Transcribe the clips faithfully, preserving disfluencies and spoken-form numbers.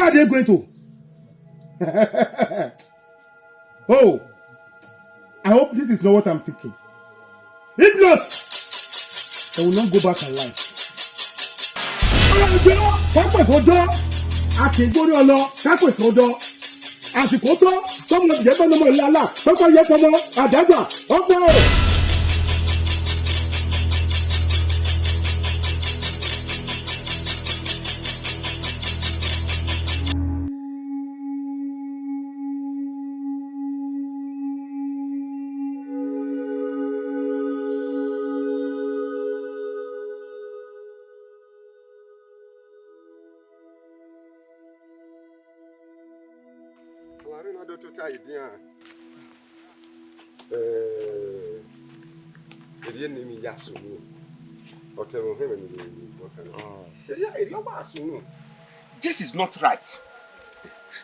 How are they going to? Oh, I hope this is not what I'm thinking. If not, they will not go back alive. Ọjọ́ kápẹ̀ tó dọ́, a kì í gbórí ọlọ kápẹ̀ tó dọ́. Àsìkò tó, tọ́mọ ìjẹ́ bá nọmọ ìlàlà, tọ́kọ yẹ fọmọ, àdágbà, ọgbọ́n o. Larina do tota idian. Eh, Erriọ ne emwi ya sunu. Ọtẹn mwẹ ohẹn mwẹ ne emwi ya sunu. Erriọ, erriọ wa sunu. This is not right.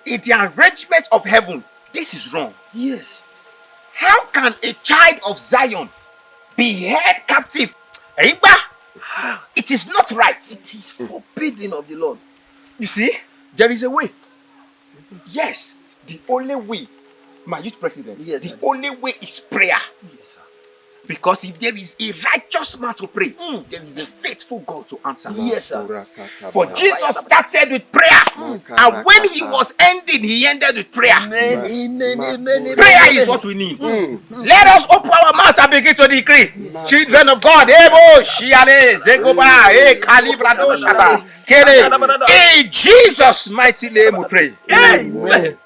In the arrangement of heaven, this is wrong. Yes. How can a child of Zion be held captive? Ẹ̀gbá, it is not right. It is forbidden of the Lord. You see, there is a way. Yes, the only way, my youth president, yes, the only way is prayer. Yes, sir. Because if there is a righteous man to pray, mm, there is a faithful God to answer. Yes, sir. For Jesus started with prayer. Mm. And when he was ending, he ended with prayer. Amen, amen, amen, amen. Prayer is what we need. Mm. Let us open our mouth and begin to decree. Yes. Children of God, Ebo, Shiale, Zegoba, E, Kalibrado, Shata, Kele. In Jesus' mighty name we pray. Amen.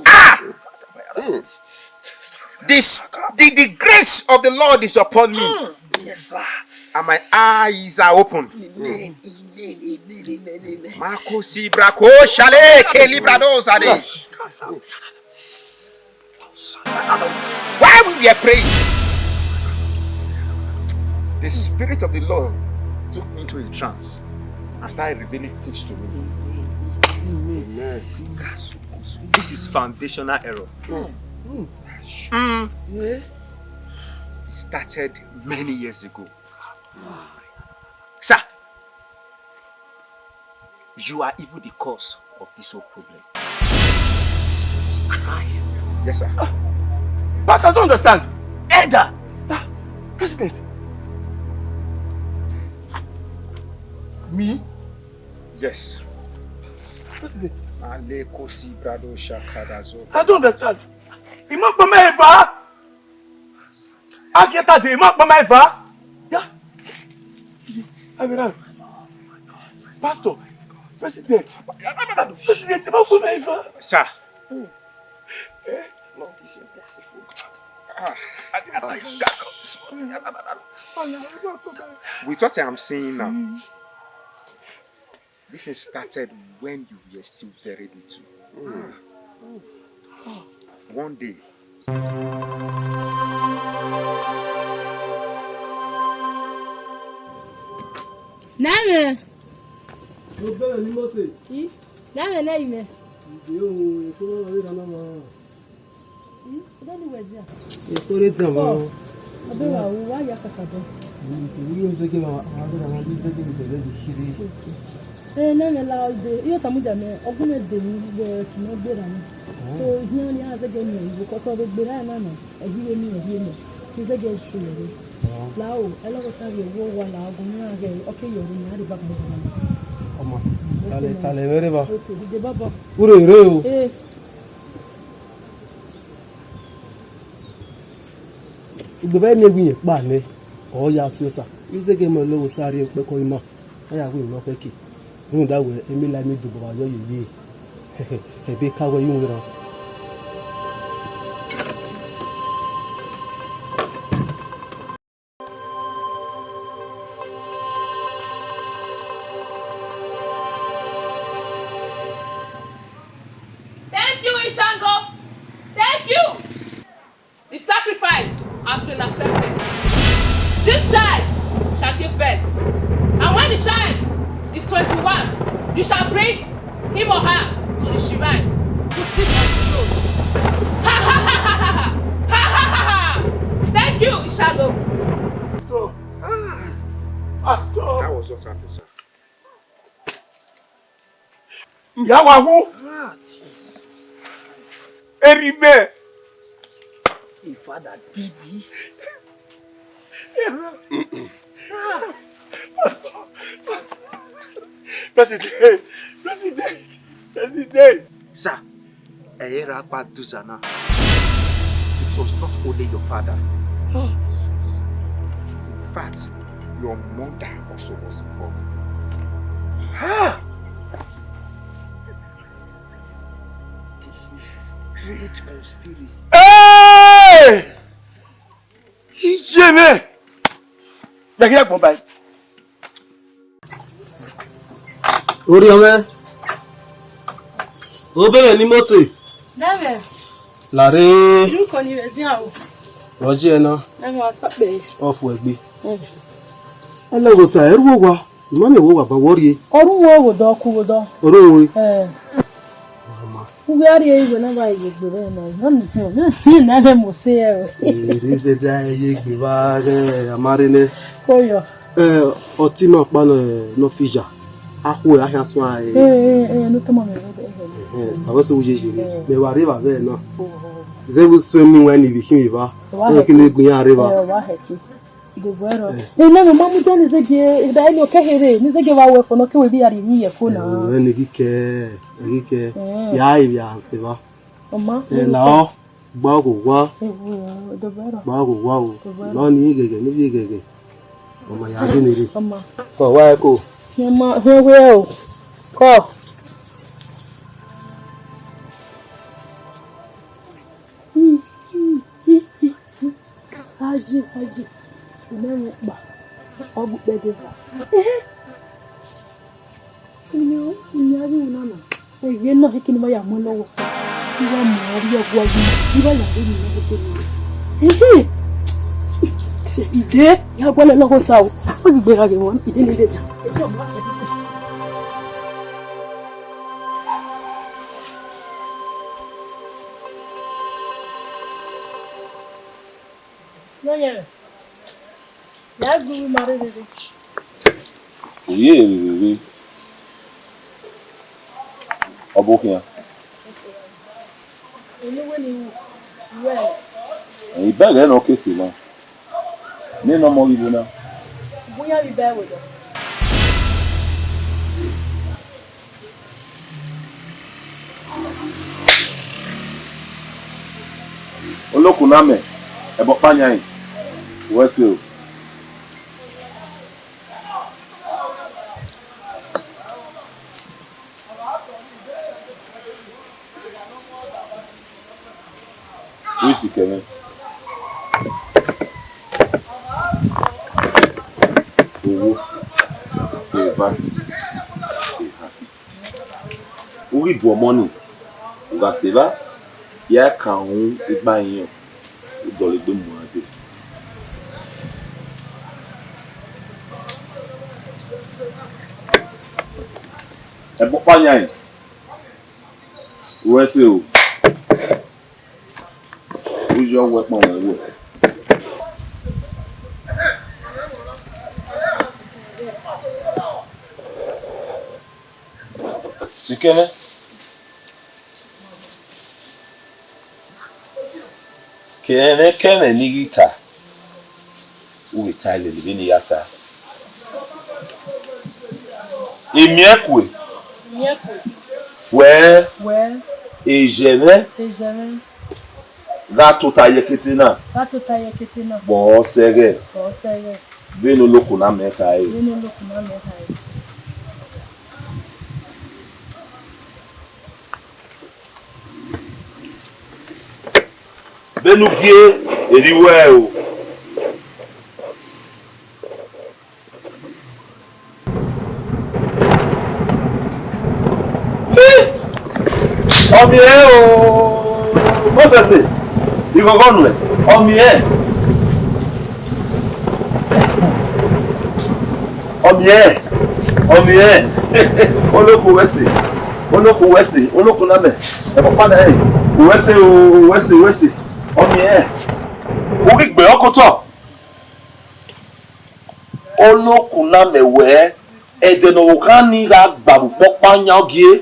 Ah! Mm. This, the, the grace of the Lord is upon me. Mm. Yes, sir. And my eyes are open. Amen. Amen. Amen. Amen. Amen. Marco Sibra ko shale ke librado sade. While we were praying, the Spirit of the Lord took me into a trance and started revealing things to me. Amen. This is foundational error. Mm. It started many years ago. Sir, you are even the cause of this whole problem. Jesus Christ. Yes, sir. Ah, Pastor, I don't understand. Elder! Ah, President. Me? Yes. President. Aleko si brado shakada zo. I don't understand. He must be my father. Akẹta de ma kpa ma eva. Ya. Abira. Pastor, President. President, ma kpa ma eva. Sir. Lord is a merciful God. Ah. With what I am seeing now, this thing started when you were still very little. One day. Name. Obere ni Mose. I? Name na ime. Ǹjẹ́ o, èkó máa rí ìdáná máa rà? I? Ọdọ ni wẹ dia? Èkó rí tàn mọ́. Ọdọ wa wo wa ya kakadọ. Ìwé yóò ṣe kí wọn, àwọn abẹ́rẹ́ àwọn bí ṣe kí wọn tẹ̀lé ti ṣírí. Eh, na me la de. Iyo samudia me, ọgumwẹ de ni, wẹ kì í gbera ni. So, ihian ni a zẹgẹ miẹn, because ọ vbe gberra na nọ, ẹ hi vbe miẹn, ẹ hi vbe miẹn. I zẹgẹ ẹse yọ rre. La o, ẹlọghọ sa vbe wo wa la, ọgumwẹ iran ghẹ, ọ ke yọ rre, a rre back mobile. Ọmọ, tale, tale vbe rre ba. Okay, dede baba. Ure rre o. Eh. Igbe vbe ne wi yẹn kpa nẹ, ọ ya si osa. I zẹgẹ mẹ lọghọ sa rrie ukpẹkọ ima. A ya wẹ emwi ne ọ khẹke. Rhunmwuda wẹ, emila ne I dubọ vbe ayọ yeye. Ẹbe ka wẹ ye uwinna. Thank you, Ishango. Thank you. The sacrifice has been accepted. This child shall give birth. And when the child is twenty-one, you shall bring him or her to the shrine to sit on the throne. Ha ha ha ha ha ha! Ha ha ha ha! Thank you, Ishago. So, ah, Pastor. That was what happened, sir. Ya wa wu. Ah, Jesus. Erriọ mẹ. If father did this. President, President, President. Sir, ẹ i ra kpa dusa na. It was not only your father. In fact, your mother also was involved. Ha! This is great conspiracy. Hey! Iye mwẹ! Bẹghe agbọn ba. Orhiọn mwẹ. Obere ni Mose. Nẹmwẹ. Lare. Irun kọ ni vbe dian o. Ọ ji ẹre na. Nẹmwẹ wa tọ kpe. Ọ fu ẹgbe. Mm. Ẹlẹghosa, ẹrhu owa. I ma miẹn wẹ owa ba wẹ ọ rrie. Ọ ru wo vbe odọ, ku vbe odọ. Ọ ru wo. Eh. Uwẹ a rrie iwe na ba ye egbe vbe na. Na ni, na ni, na vbe Mose ẹ o. Ere zẹdẹ a ye egbe vbe aghẹ a ma rre nẹ. Ko yọ. Eh, ọtẹn ima ọkpa nọ, nọ fi ya. A khu a khian suẹn a re. Eh, eh, eh, no tama mẹ. Eh, eh, sa vbe sẹ uye ye re. Eh. Mẹ wa rre evba vbe na. Oh, oh. Zẹ vbe suẹn ni wẹ ni vbe khin vbe evba. Wa hẹ. Eh, kini gun ya rre evba. Eh, wa hẹ ki. Debọrọ. Eh. Eh, na mẹ ma mu dia ni zẹgiẹ, da ni ọ kẹ here, ni zẹgiẹ wa wẹ fo nọ ke wẹ bi ya rhie emwi ye ẹko na. Eh, ẹni ghi kẹ, ẹni ghi kẹ. Eh. Ya evbia sẹ evba. Ọ ma. Eh, la ọ. Gba ọghe owa. Ewu, dọbọrọ. Gba ọghe owa o. Dọbọrọ. Nọ ni ghẹghẹ, ne ovbi ghẹghẹ. Ọ ma ya ghe ne rre. Ọ ma. Kọ wa ẹko. Ọ ma, hẹ wẹ o. Kọ. Aye, aye. Imẹ mwẹ kpa. Ọ gu kpẹdẹ va. Ehe. Unu, unu a ghi ru na na. Ẹghẹ na, hẹkẹ ne I wa ya mu ẹlọghọ sa. I wa mu a rrie ọgua yi. I wa ya rre unu na hẹkẹ ne. Ehe. Sẹ ide, ya gualọ ẹlọghọ sa o. Ọ ghi gberra ghe wọn, ide ne ide dia. Nọyẹnrẹn, ya gu ma rherere. Oye rherere. Ọ bọ khian. Eni wẹ ne I ru, I ru ẹre. Ẹ, I bẹghe ne ọ ke sẹ na. Ne nọ ọmọ ghi vbo na. Ugbẹn iran vbe iba ẹvbo dọ. Olokun na mẹ, ẹbọ ọkpa yan rẹn, wẹ sẹ o. Vbe sikẹ mwẹ. Owo, eva, eha. U ghi bu ọmọ nii, u gha sẹ evba, ya kan uhunmwu igba irẹn, u dọlegbe mu uan dee. Ẹbọ ọkpa yan rẹn, wẹ sẹ o. U yọ wẹ kpọnmwẹ wẹ. Sikẹnẹ. Kẹmwẹ kẹmwẹ ne I ghi ta, u vbe ta lele vbene I ya ta. Emiẹkue. Emiẹkue. Wẹ. Wẹ. Ejẹmwẹ. Ejẹmwẹ. Gha tota ye ekete na. Gha tota ye ekete na. Vbọ sẹghẹ. Vbọ sẹghẹ. Vbene oloko na mẹ khare. Vbene oloko na mẹ khare. Vbene u gie, erriọ uwẹ o. Ọ miẹn o, Moses, ighọghọ nuẹn, ọ miẹn. Ọ miẹn, ọ miẹn. Oloko wẹ sẹ, oloko wẹ sẹ, oloko na mẹ. Ẹbọ ọkpa na rẹn, wẹ sẹ o, wẹ sẹ, wẹ sẹ. Ọ miẹn. U ghi gbe ọkotọ. Oloko na mẹ wẹ, ẹdẹ ne ọvbokhan ni gha gba vbe ukpọkpa yan ogie.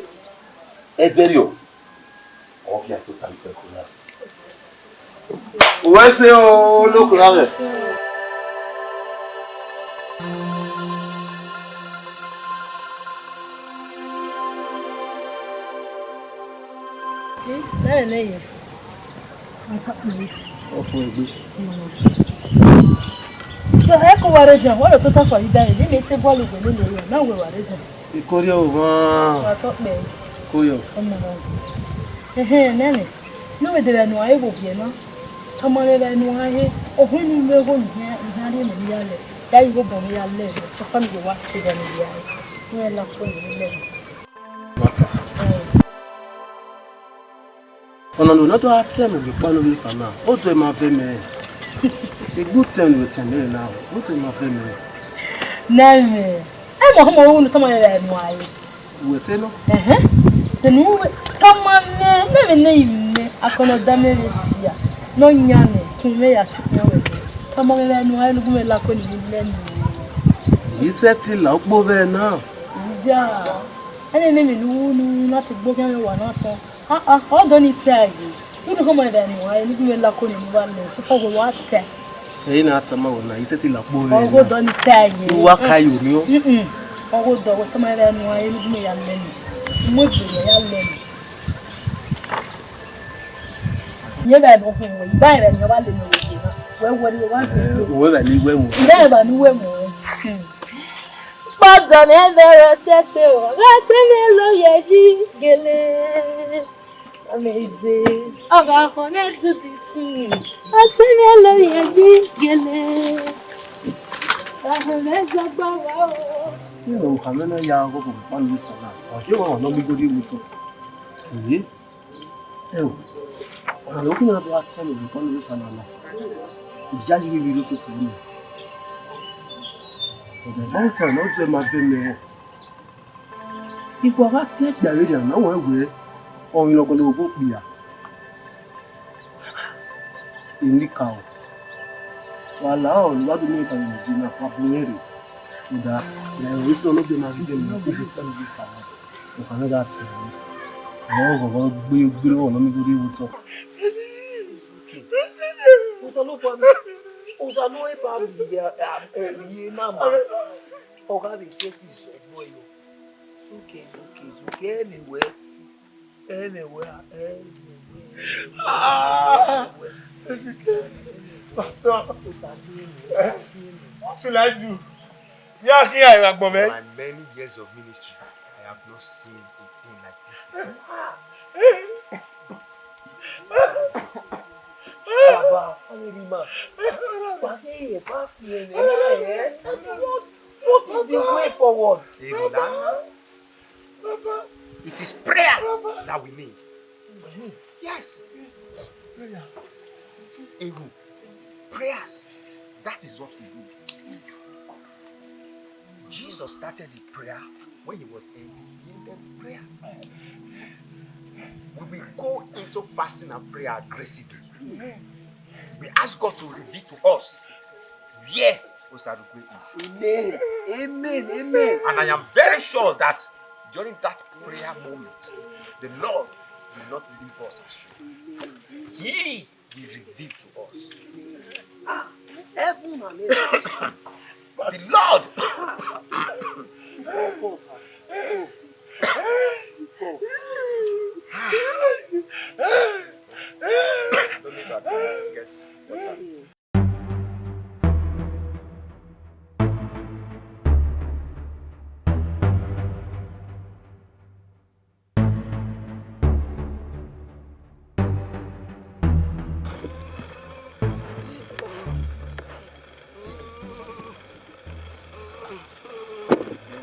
Ẹdẹrriọ, ọ khian tota vbe ikpẹkun na. Uwẹ sẹ o, olokun na mwẹ. Nene ye. Ata kpẹre. Ọ fo egbe. Yo, ẹ ko wa rre dian, wa rre tota fo yi da, ne mi te gualọ ugbẹn ne ya, na wẹ wa rre dian. Ikorriọ o mwa. Wa tọ kpẹre. Koyọ. Ọmọ na. Ehe, nene. Ne wẹ de vbe nuẹn vbe ovbi ẹre na. Tama mwẹ vbe nuẹn he. Ohun ne imẹ gho ne iran, iran rhie mẹ ne I ya lẹ. Ya ghi gho bọ mwẹ ya lẹ, sọkpa ne I wa te vbe ne I ya. Wẹ la ko ne I lẹ. Mata. Ọna ne ọ na do gha tie mwẹ vbe ekpa ne ovbi Osa na, ọ do ẹe ma vẹ mẹ. Egbe utẹn ne u tie mwẹ na, ọ do ẹe ma vẹ mẹ. Nẹmwẹ, ẹ mọ ọmọ ru ne tama mwẹ vbe nuẹn vbe. Uwẹ te nọ? Ẹhẹn. Tene uwẹ tama mwẹ, nẹmwẹ ne I mwẹ, akọnọ da mwẹ vbe sia, ne ọ yan mwẹ, kun mwẹ ya si kun wẹ. Tama mwẹ vbe nuẹn vbe ne u gu mwẹ la ko ne I lẹ nuẹn. I sẹtin la ukpo vbe na. Iya, ẹnene emwi ne u ru ne u na te gbe okhian mwẹ wa na sọn. Ah, ah, ọ dọ ni te a ye. Unu họmọ ẹvbo ẹmwẹ ua, enu gun mwẹ la ko ne emu wa lẹ, so far wẹ wa ta. Ẹ i na tama wẹ na, I sẹtin la kpo mwẹ. Ọ gho dọ ni te a ye. Uwa ka yo ni o. Mm-mm. Ọ gho dọ wẹ tama ẹvbo ẹmwẹ ua, enu gun mwẹ ya lẹ ni. Mu egbe mwẹ ya lẹ ni. Ye vbe ẹvbo họn wẹ, I ba ẹvbo ne ọ wa lele wẹ ye na. Wẹ wẹ ni wẹ wa zẹ. Ẹ, wẹ vbe ni wẹ mu. Vbe ẹvbo ni wẹ mu. Hmm. Kpọdọ mwẹ vbe ẹrọ sẹse o, gha sẹ mwẹ lo ye yi gele. Amẹde. Ọ gha khọn mwẹ do the thing. Gha sẹ mwẹ lo ye yi gele. Gha khọn mwẹ zọgba wa o. Ẹ, okha mwẹ na ya ọghe ọkpọkpa ni sẹ na. Ọ ye wa nọ mi godi mu otọ. Ee. Ẹ o, ọna ne ọ khin na do gha tẹ mwẹ vbe ekpa ni sẹ na na. Iyayi vbe vbe rre ototọ mwẹ. Ọ gha gba otọ na, ọ do ẹe ma vẹ mẹ rẹn. I wa gha tie ẹkpia vberriọ na, wẹ wẹ, ọ ghi nọ gọlọ vbe okpia. Enikaro. Wa la ọre ne u wa do miẹn enikaro vbe je na, wa bu mwẹ rre. Rhunmwuda, ẹre eso ne ọ biẹ na ghi vbe ne ọ biẹ ne ọ biẹ Osa na, okha mwẹ gha tie ẹre. Ẹre ọghọghọ gbe gbe ọghọ ne ọ miẹn ghe rrie vbe otọ. Osanobua, Osanobua ba miẹn, eh, eh, na ma. Ọ gha vbe sẹtin sẹ ọvbọ yọ. Zuke, zuke, zuke, ẹmwẹ wẹ. Ẹmwẹ wẹ, ẹmwẹ wẹ. Ah! Ezekiel, Pastor. Osa si mi, si mi. What will I do? Ya kí àìrà gbọ̀n mẹ́. In my many years of ministry, I have not seen a thing like this before. Baba, how many man? Baba, hey, Baba, hey, hey. What, what is the way forward? Èwù là ń ná. It is prayers that we need. Yes. Prayer. Èwù. Prayers. That is what we need. Jesus started the prayer when he was ending. He ended the prayers. We will go into fasting and prayer aggressively. We ask God to reveal to us where Osadugbe is. Amen. Amen. Amen. And I am very sure that during that prayer moment, the Lord will not leave us astray. He will reveal to us. Ah, heaven and earth. The Lord. Go, go, go. Don't need that. Get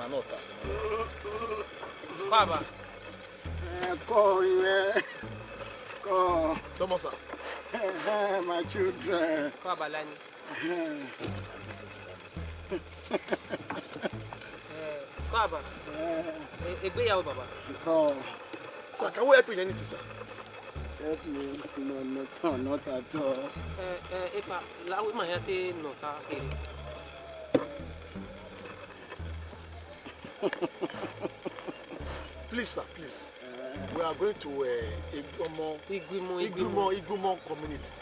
water. Baba. Eh, come here. Come. Come on, sir. My children. Come, Abalani. Eh, come, Baba. Eh. Eh, egbe ya o, Baba. Come. Sir, can we help you in anything, sir? Help me? No, no, no, not at all. Eh, eh, epa, la we ma ya te nọ ta kere. Please, sir, please. We are going to uh, Igbomo, Iguimo, Iguimo, Iguimo. Iguimo community.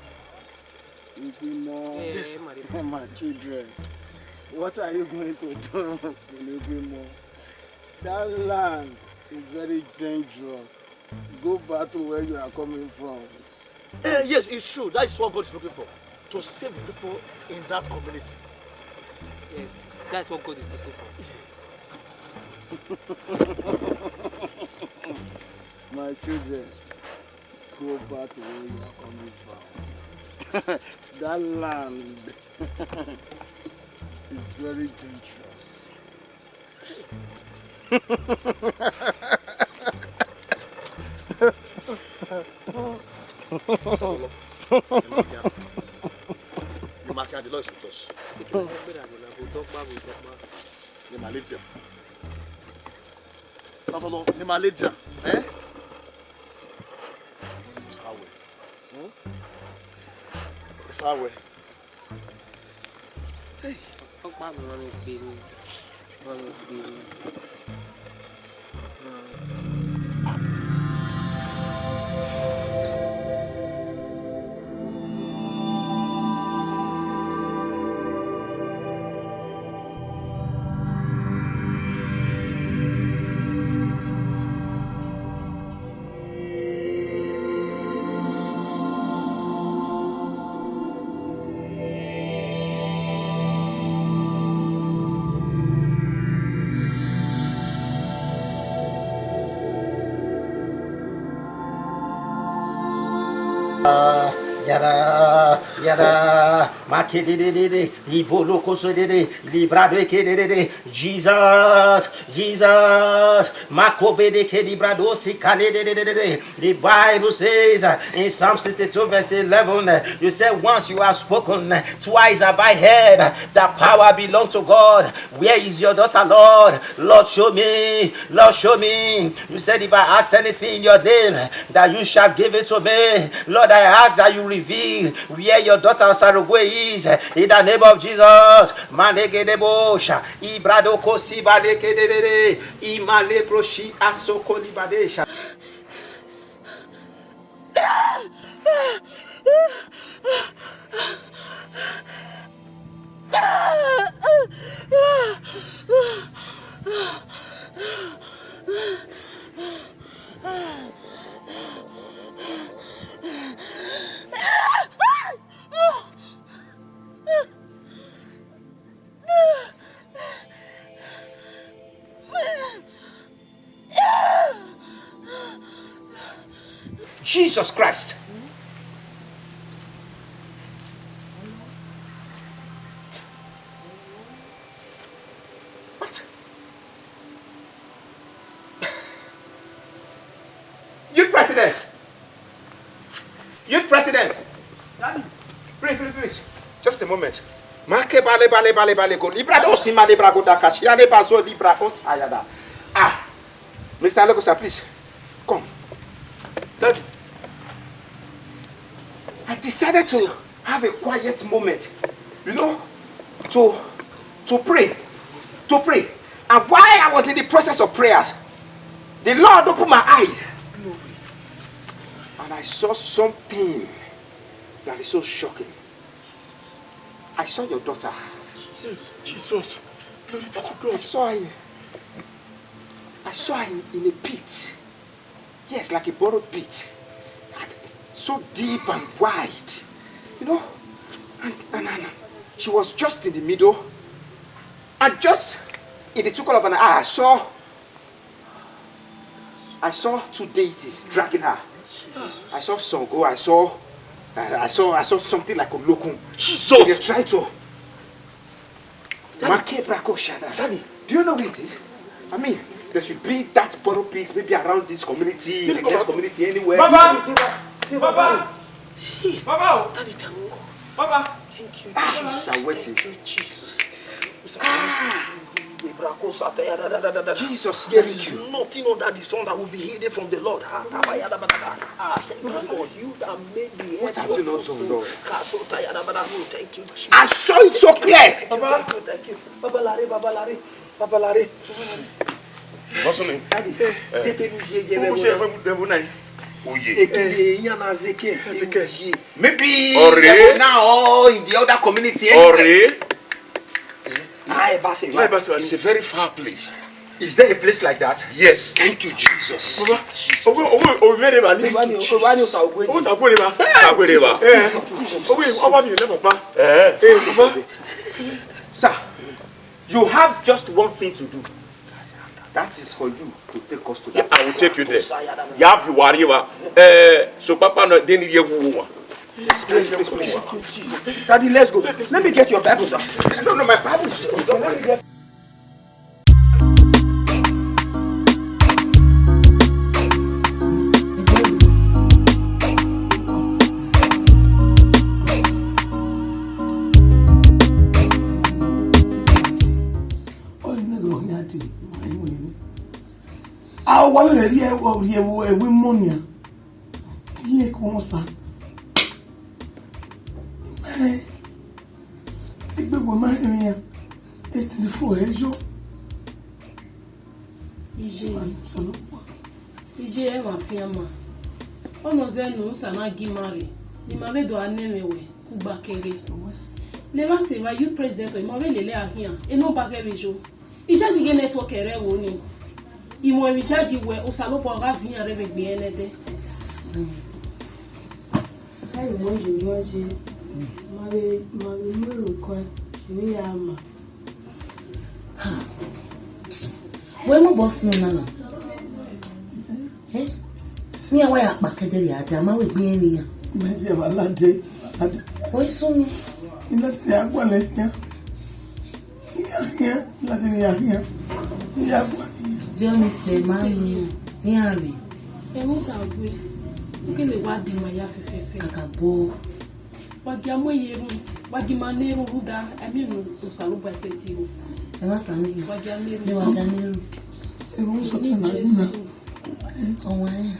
Iguimo. Yes. My children, what are you going to do in Iguimo? That land is very dangerous. Go back to where you are coming from. Eh, yes, it's true. That is what God is looking for. To save the people in that community. Yes, that's what God is looking for. Yes. My children, go back to where you are coming from. That land is very dangerous. Ni ma ladies. Satolo, ni ma ladies. Eh? Sawe. Hmm? Sawe. Hey. Ọkpa mi rọnrọn egbe ni, rọnrọn egbe ni. Yada, yada, makededede, ibolokoso dede, librado ekededede. Jesus, Jesus, makobede ke librado sikanededede. The Bible says uh, in Psalm sixty-two verse eleven, uh, you said, "Once you have spoken, uh, twice have I heard uh, that power belongs to God." Where is your daughter, Lord? Lord, show me. Lord, show me. You said, "If I ask anything in your name, that you shall give it to me." Lord, I ask that you reveal where your daughter Osarogwe is, in the name of Jesus. Manegedebosha, ibradoko sibadekedede, imalebroshi asokolibadesha. Jesus Christ. What? Youth president. Youth president. Daddy. Please, please, please. Just a moment. Make bale, bale, bale, bale, go. Libra, don't see my Libra, go, Dakashi. Libra, so Libra, don't tire that. Ah. Mister Alokosa, please. Come. Daddy. I decided to have a quiet moment, you know, to to pray, to pray. And while I was in the process of prayers, the Lord opened my eyes. And I saw something that is so shocking. I saw your daughter. Jesus, Jesus, glory be to God. I saw her in, I saw her in, in a pit. Yes, like a borrowed pit. And so deep and wide. You know? And, and, and she was just in the middle. And just in the twinkle of an eye, I saw I saw two deities dragging her. I saw Sango, I saw I, I saw I saw something like Olokun. Jesus! They were trying to Daddy. Make Brako Shada. Daddy. Do you know where it is? I mean, there should be that borrow pit maybe around this community, the next community, anywhere. Baba! Baba! Shit. Baba! Daddy, thank God. Baba! Thank you, Jesus. Thank you, Jesus. Jesus, there is nothing under the sun that will be hidden from the Lord. Ah, thank you, God. You that made the earth. What have you not done, Lord? Thank you, Jesus. I saw it so clear. Thank you, thank you, thank you. Baba Lare, Baba Lare, Baba Lare. Ọsọmẹ. Daddy, eh, tete nu ye ye. Uwu se fẹ bu na. Oye. Ekele iyan na zeke. Zeke. Maybe. Ọre. They go now or in the other community. Ọre. Ah, Ebase. Ebase. It's a very far place. Is there a place like that? Yes. Thank you, Jesus. Baba, owe, owe, owe mere ba ni. Owe ni, owe ni osa owe. Owe osa owe ba. Osa owe ba. Eh. Owe, owe mi le papa. Eh. Eh, baba. Sir, you have just one thing to do. That is for you to take us to that. Yeah, I will take you there. You have to worry about. Eh, so papa no, then you go. Yes, please, please, please. Daddy, let's go. Let me get your Bible, sir. No, no, my Bible is. Don't worry. A wa vbe rhie ẹvbo, rhie ẹvbo, ẹvbo imọ nian. Iye ku osa. Imẹ, egbe wẹ ma rẹn emwi iran, e telefon ẹre yọ. Iye. Osanobua. Iye, ẹ ma fian ma. Ọnii ọ zẹ ne u sa na gie ima rre, ne ima vbe do a nẹ mwẹ wẹ, kugba kẹghe. Ne Ebase evba youth president, ima vbe lele a khian, enọba ghẹ vbe yo. Ijaji ghe network ẹre ẹvbo nii. Imọ emwi ijaji wẹ Osanobua ọ gha viọ iran rre vbe egbe ẹnẹdẹ. Ẹi mọ ye, mọ ye, ma vbe, ma vbe mu ero kọe, emwi ya ma. Wẹ mobọ sunu na na. Eh? Iran wa ya kpa kẹdẹ rria da, ma wẹ egbe iran vbe iran. Mẹ ti ẹvbo lade, lade. Wẹ sunu. Ina ti ya gualọ iran. Iran khian, lade ne iran khian. Iran gualọ iran. Diọ ni sẹ ma rin iran rre. Ẹmwẹ Osague, u gele wa dee ima ya fẹfẹfẹ. Kakabọ. Wa gie a mu ẹre ye erhunmwu, wa gie ima ne erhunmwu rhunmwuda, ẹmwẹ ne Osanobua sẹtin ru. Ẹ ma ta ne erhunmwu. Wa gie a mu erhunmwu. Ne wa gie a mu erhunmwu. Erhunmwu sẹ ọkpa na gu na. Jesu. Ọmwa rẹn.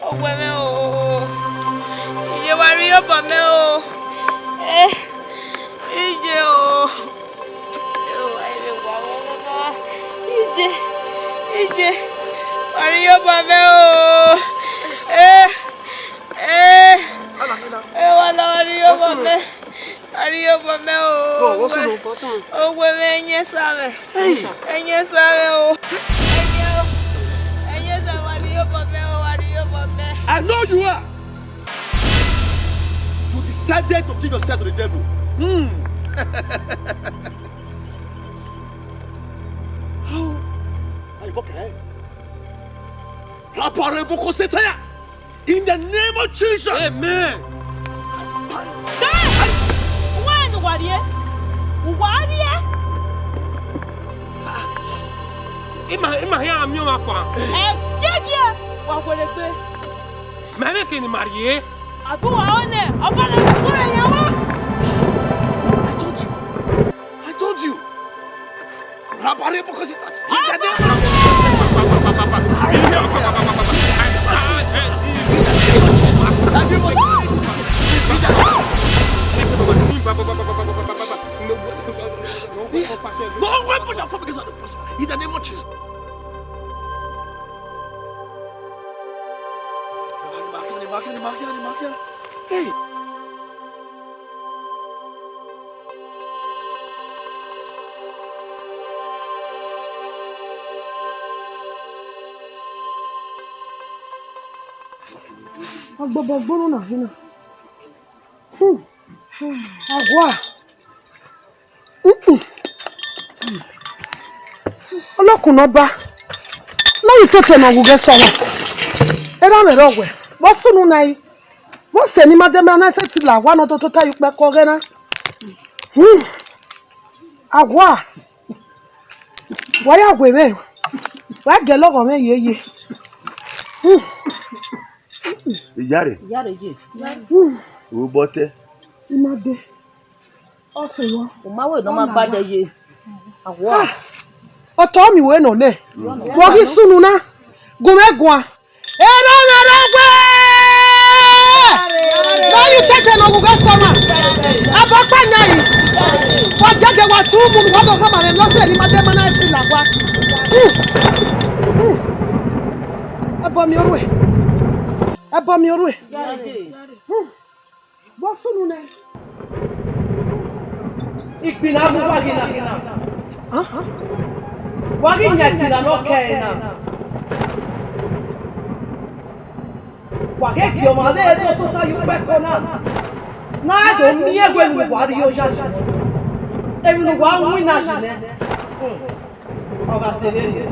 Ọwẹ mwẹ o, iye wa rhie obọ mẹ o, eh, iye o, iye, iye, wa rhie obọ mẹ o, eh, eh, eh, wa na wa rhie obọ mẹ. Arriobọ mẹ o. Bro, what's up? What's up? Owe mwẹ, ẹyẹn sa mwẹ. Hey. Ẹyẹn sa mwẹ o. Ẹyẹn o. Ẹyẹn sa mwẹ, arriobọ mẹ o, arriobọ mẹ. I know you are. You decided to give yourself to the devil. Hmm. How? How you walk ahead? Raparebo ko se taya. In the name of Jesus. Amen. Hey! Uwa ẹn ne uwa rhie? Uwa rhie? Ima, ima hia miẹn ọmwa fua. Ẹ, gie, gie, wa werriegbe. Mẹ vbe ke ne ima rhie. Agbọn wa ọ nẹ, ọba na vbe sọrọ yan wa. I told you. I told you. Rabarebo kosita. In the name of No weapon shall form against us prosper. In the name of Jesus. Hey. Agbọbọ gbọnọ na hina. Hmm. Awa. Mm-mm. Ọlọkun ne Ọba, ne ọ ghi tete ne ọ wu ghẹ sẹ na. Erha mwẹ rrọọ wẹ, vbe ọ sunu na yi? Vbọsẹ ne ima dẹ ma na sẹtin la owa ne ọ do tota ye ukpẹ ke ọghẹ na? Hmm. Awa, wa ya gu mwẹ, wa gele ọghọ mwẹ yeye. Iyare, Iyare ye. Ru obọ te. I ma de. Ọ sẹ wọ. U ma wẹ ne ọ ma gba dẹ ye. Awa. Ọtọ mi wẹ nọ nẹ. Wọ ghi sunu na. Gu mwẹ guan. Erha mwẹ rre wẹ! Vbe I tete ne ọ wu ghe sẹ ọmwa? Abakpa yan yi. Wa jẹjẹ wa tu mu ne uwa do khama mwẹ ne ọ sẹ ne I ma de ma na ẹtin la owa. Ẹbọ miẹn orhu ẹ. Ẹbọ miẹn orhu ẹ. Vbọ sunu nẹ? Igbinna mu uwa ghi na. Aha. Wa ghi yan igbinna ne ọ kẹre na. Wa ghẹ gie ọmwa vbe ẹdẹ tota ye ukpẹkọ na, ne a do miẹn wẹ emwi ne uwa rhie oya yi, emwi ne uwa winna yi nẹ. Hmm. Ọ gha te vberriọ,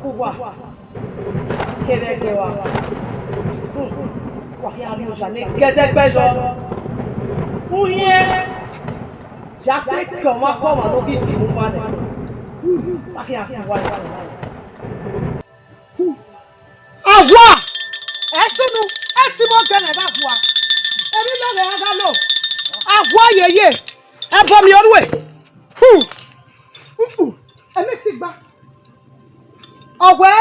ke uwa kevbe ẹgbẹe uwa, hmm, wa khian rhie oya ne gẹdẹgbẹyọ. Uhiẹn ya sẹ ke ọmwa ke ọmwa ne ọ ghi die mu uwa nẹ, a khian gu uwa ya. Awa! Ẹsunu, ẹtin mọ gẹlẹ vbe awa. Emwi lọghẹ a gha lo. Awa yeye, ẹbọ miẹn orhu ẹ. Hmm. Mm-mm. Ẹmwẹ ti gba. Ọ wẹ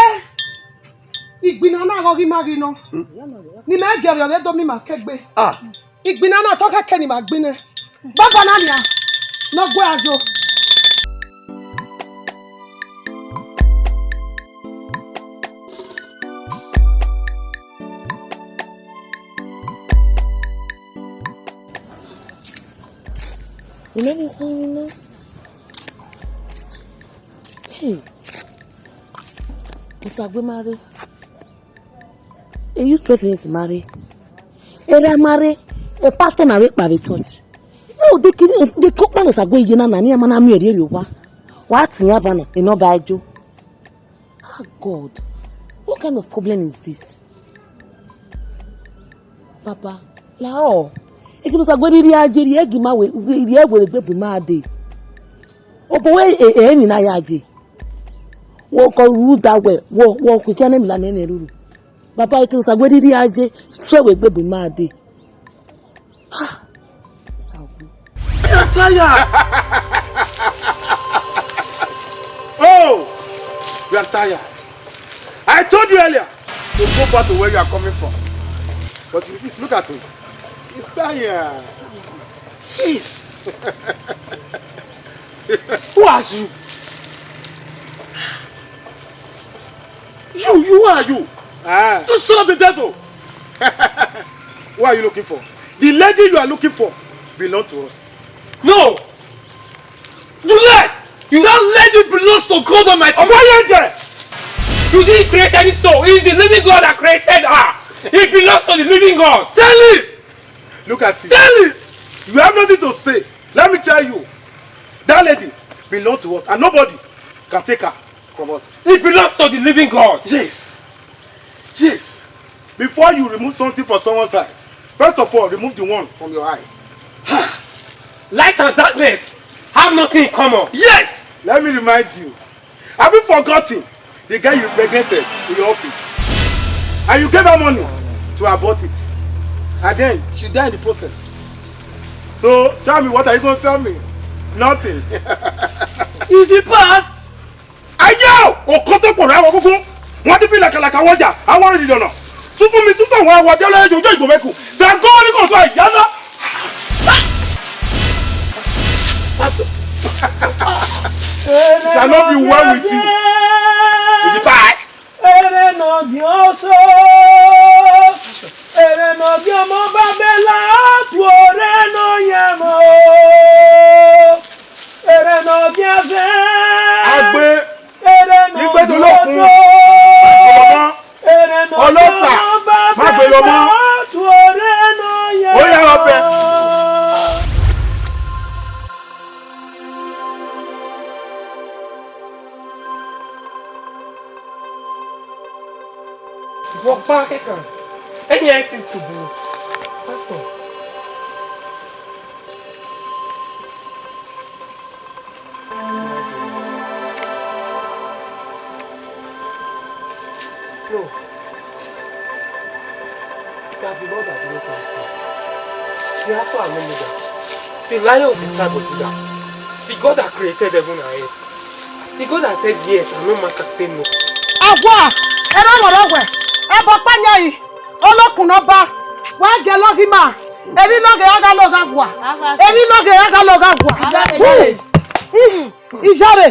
igbinna na ghe ọ ghi ma ghi nọ. Ne imẹ gie ọrriọ vbe do miẹn ima ke egbe. Ah. Igbinna na tọ khẹke ne ima gbinẹ. Baba na nian, ne ọ gu ẹ ayo. Imẹ ni khuẹn na. Hey. Osagbe ma rre. E use president ma rre. Erha ma rre. E pastor na vbe kpa vbe church. No, de ke, de ke ọkpa ne Osagbe ye na na, ne iran ma na miẹn rhie rhie owa. Wa tian eva na, enọ ba jo. Ah, God, what kind of problem is this? Baba, lahọ, ekene Osagbe rhirhi a je rhie, ẹ gi ma wẹ, rhie wẹ egbe bu ima dee. Obọ wẹ e, e, emwi na ya je. Wẹ ọkọ ru da wẹ, wẹ, wẹ ọkhuẹ khian ne emwi la nẹ nẹ ruru. Baba, ekene Osagbe rhirhi a je, suẹ wẹ egbe bu ima dee. Ah, Osagbe. I am tired. Oh, you are tired. I told you earlier to go back to where you are coming from. But you, this, look at him. He's tired. Please. Who are you? You, you, who are you? Ah. You son of the devil. Who are you looking for? The lady you are looking for belongs to us. No! You lie! You, that lady belongs to God Almighty. Ọmọ yẹn jẹ. You didn't create any soul. It's the living God that created her. It belongs to the living God. Tell him. Look at him. Tell him. You have nothing to say. Let me tell you. That lady belongs to us, and nobody can take her from us. It belongs to the living God. Yes. Yes. Before you remove something from someone's eyes, first of all, remove the one from your eyes. Light and darkness have nothing in common. Yes! Let me remind you. Have you forgotten the girl you impregnated in your office? And you gave her money to abort it. And then she died in the process. So, tell me, what are you gonna tell me? Nothing. It's the past. Ayo! Okoto kpọrọ ẹwọ gúngún. Wọ́n ti fi làkàlàkà wọ́n jà, àwọn ọ̀rẹ́ ìdìdọ̀nà. Tún fún mi, tún fún àwọn àwọ̀ àti ọlọ́yẹ̀jọ̀ ojú ìgbò mẹ́kù. Ṣàngó ní kò sọ ìyá náà. It shall not be well with you in the past. Ere ne ọ biẹ ọsọ, ere ne ọ biẹ ọmọ Babẹla, tuorre ne ọ yẹn mọ. Ere ne ọ biẹ azẹ. Agbe, ere ne ọ biẹ ọsọ, ere ne ọ biẹ ọmọ Babẹla, tuorre ne ọ yẹn mọ. Ó yá, ọbẹ̀. Vbe ọkpa kẹkan, ẹyan ẹtin tobọ. Pastor. The Lord that doeth all things. The Alpha and Omega. The Lion of the tribe of Judah. The God that created heaven and earth. The God that said yes and no man can say no. Awa, ẹrọ wọrọ wẹ, ẹbọ kpanyọ yi, olokun nọ ba, wa gẹ lọghi ma, emwi lọghe a gha lọ gha wa, emwi lọghe a gha lọ gha wa. Iyare,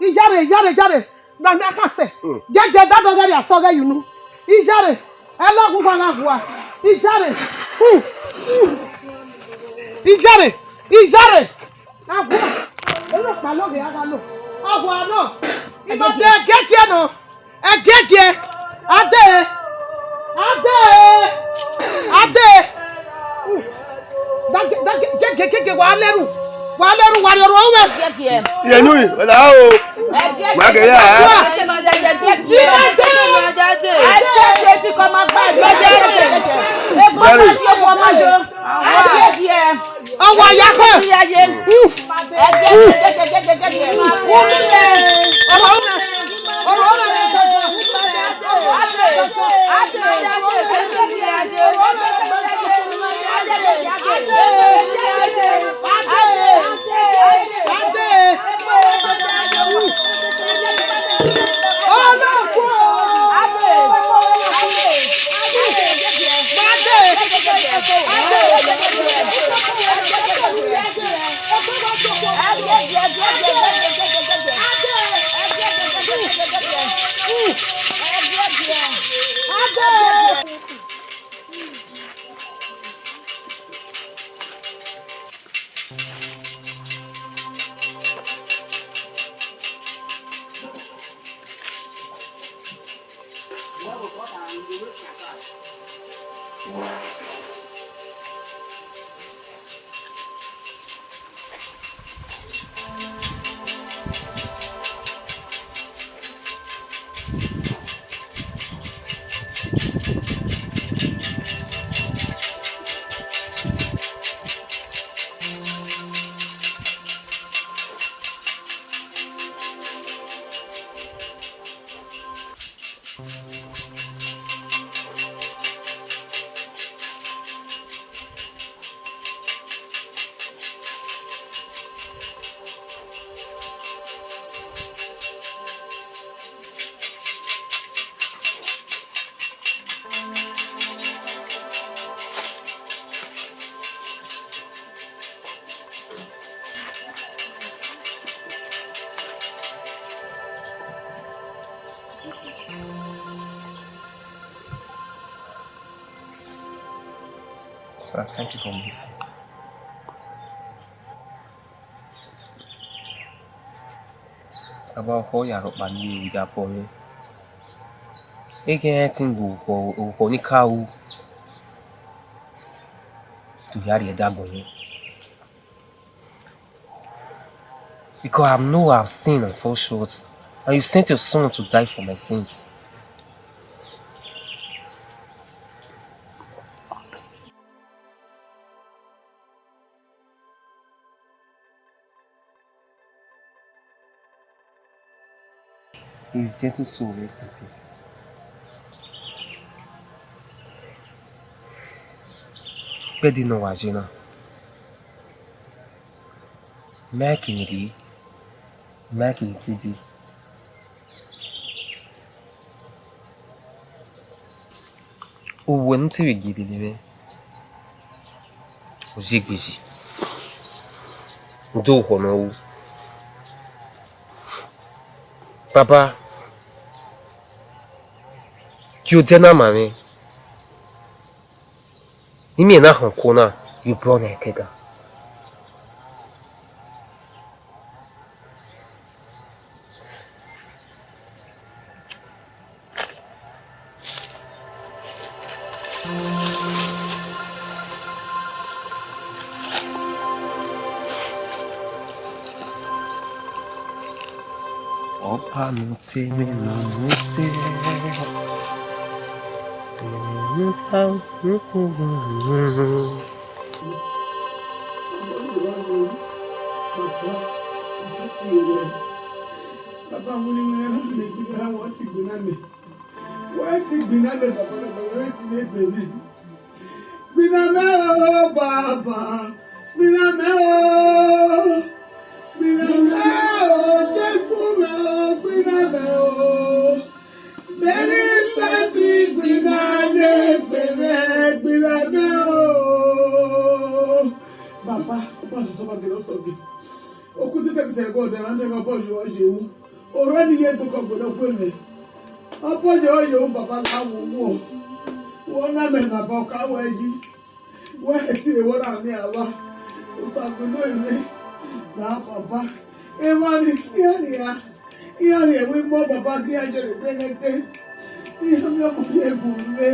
iyare, iyare, iyare. Na mẹ khasẹ. Jẹjẹ dadọ ghẹ rhie asọ ghẹ ye unu. Iyare, ẹlọghu wa gha hua. Iyare. Iyare, iyare. Aghua. Eno kpa lọghe a gha lo. Aghua nọ. Ima de ẹgẹgiẹ nọ. Ẹgẹgiẹ. Ade. Ade. Ade. Dagege, dagege, wa leru. Wa leru, wa rhiọrọ mwẹ. Ẹgẹgiẹ. Yẹnu, wẹla o. Ẹgẹgiẹ. Wa gẹ ya. Ẹgẹgiẹ. Ẹgẹgiẹ. Ọmọ ya kọ. Father, thank you for mercy. Baba, ọkhọ ya rhọkpa ne I ya bọ mwẹ. Ekhọe ẹtin vbe orukhọ, orukhọ ne I ka ru, te u ya rhie ẹdẹ agbọn mwẹ. Because I know I've sinned and fall short, and you sent your son to die for my sins. His gentle soul rest in peace. Vbene ọ wa ye na, Mike ni rhie, Mike ni kidi. Uwẹ ne u te vbe gie lele mwẹ, ọ ye egbe yi, u do orukhọ ne ọ ru. Baba, gie odẹ na ma mwẹ, ne I miẹn ne a họn okuo na ye obọ ne ẹkẹga. Ọba ne ọ te mwẹ ne ọ mu ẹse. Baba, winna winna na mẹ, gbinna na wẹ ọ ti gbinna mẹ. Wẹ ọ ti gbinna mẹ, Baba, Baba, wẹ ọ ti vbe gbe mwẹ. Gbinna mẹ o, Baba, gbinna mẹ o, gbinna mẹ o, Jesu mẹ o, gbinna mẹ o. Mary Sẹti gbinna ne egbe mwẹ, gbinna mẹ o. Baba, Ọba Osanobua gele ọsọ gbe. Okutu kẹmwẹ ẹghẹ ọdẹ na miẹn ghe ọbọ ye ọye ru. Orẹ ni ye egbe kọ gbele ọgbe mwẹ. Ọbọ ye ọye ru, Baba, la wo wo. Wẹ ọ na mẹ, Baba, ọ ka wẹ yi. Wẹ ẹtin vbe wẹ na miẹn ava. Osa gbele mwẹ. Na, Baba. Emwa ni khian nia. Iran rhie ẹvbo imọ, Baba, gie iran yerre egbe nẹdẹ. Iran miẹn ọmọ ye gu mwẹ.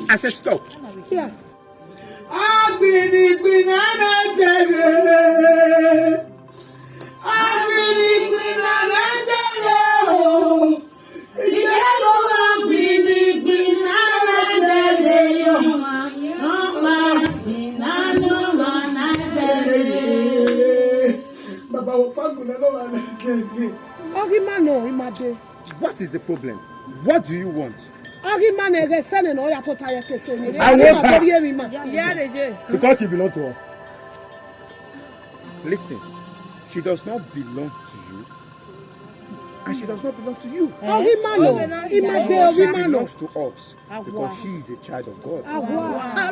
I said stop. Yeah. Agbinigbi na na dẹrẹ. Agbinigbi na na dẹrẹ o. Jesu agbinigbi na na dẹrẹ o. Ọmọ agbinigbi na na dẹrẹ. Baba, wo pa gulẹ lọ wa na dẹrẹ. Ọ ghi ma nọ, ima dee. What is the problem? What do you want? Ọ ghi ma nẹ, ẹghẹ sẹ nẹ ne ọ ya tota ye kete ni. I want her. Ọ rhie emwi ma. Because she belongs to us. Listen, she does not belong to you. And she does not belong to you. Ọ ghi ma nọ, ima dee, ọ ghi ma nọ. She belongs to us because she is a child of God. Awa.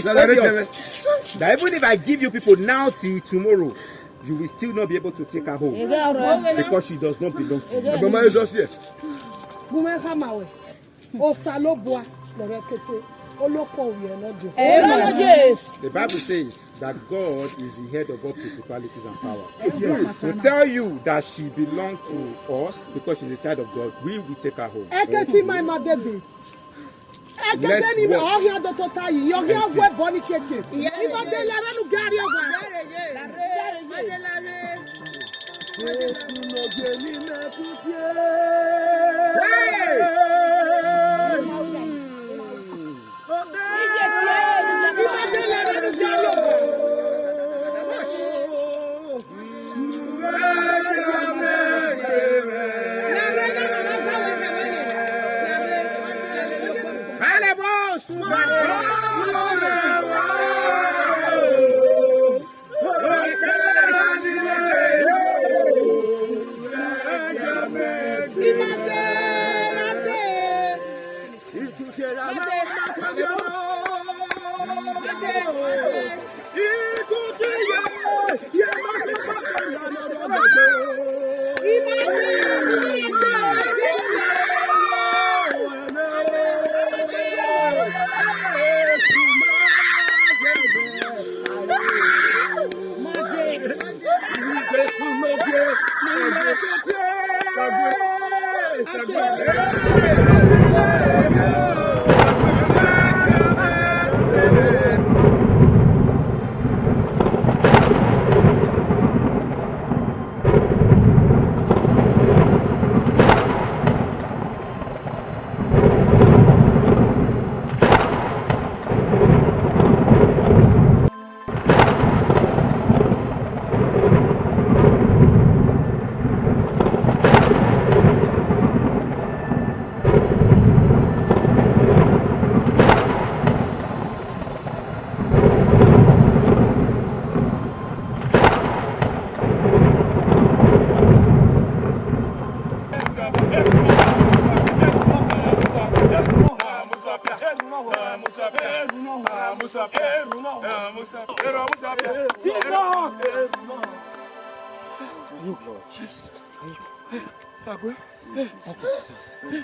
is obvious that even if I give you people now till tomorrow, you will still not be able to take her home because she does not belong to you. Ẹgbẹma Jesus here. Gu mwẹ khama wẹ, Osanobua lẹvbẹ kete, olokhuo vbiẹ nọ diọ. The Bible says that God is the head of all principalities and power. To tell you that she belongs to us because she's a child of God, we will take her home. Ekete ima ima dede. Next watch. Ọ ghi a do tota yi, ọ ghi a wẹ ẹbọ ni keke. Ima de la rre nu gari ọwa.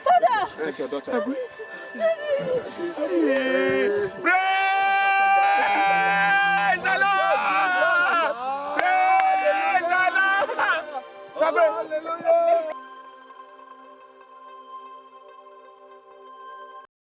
Father! Take your daughter. Praise the Lord!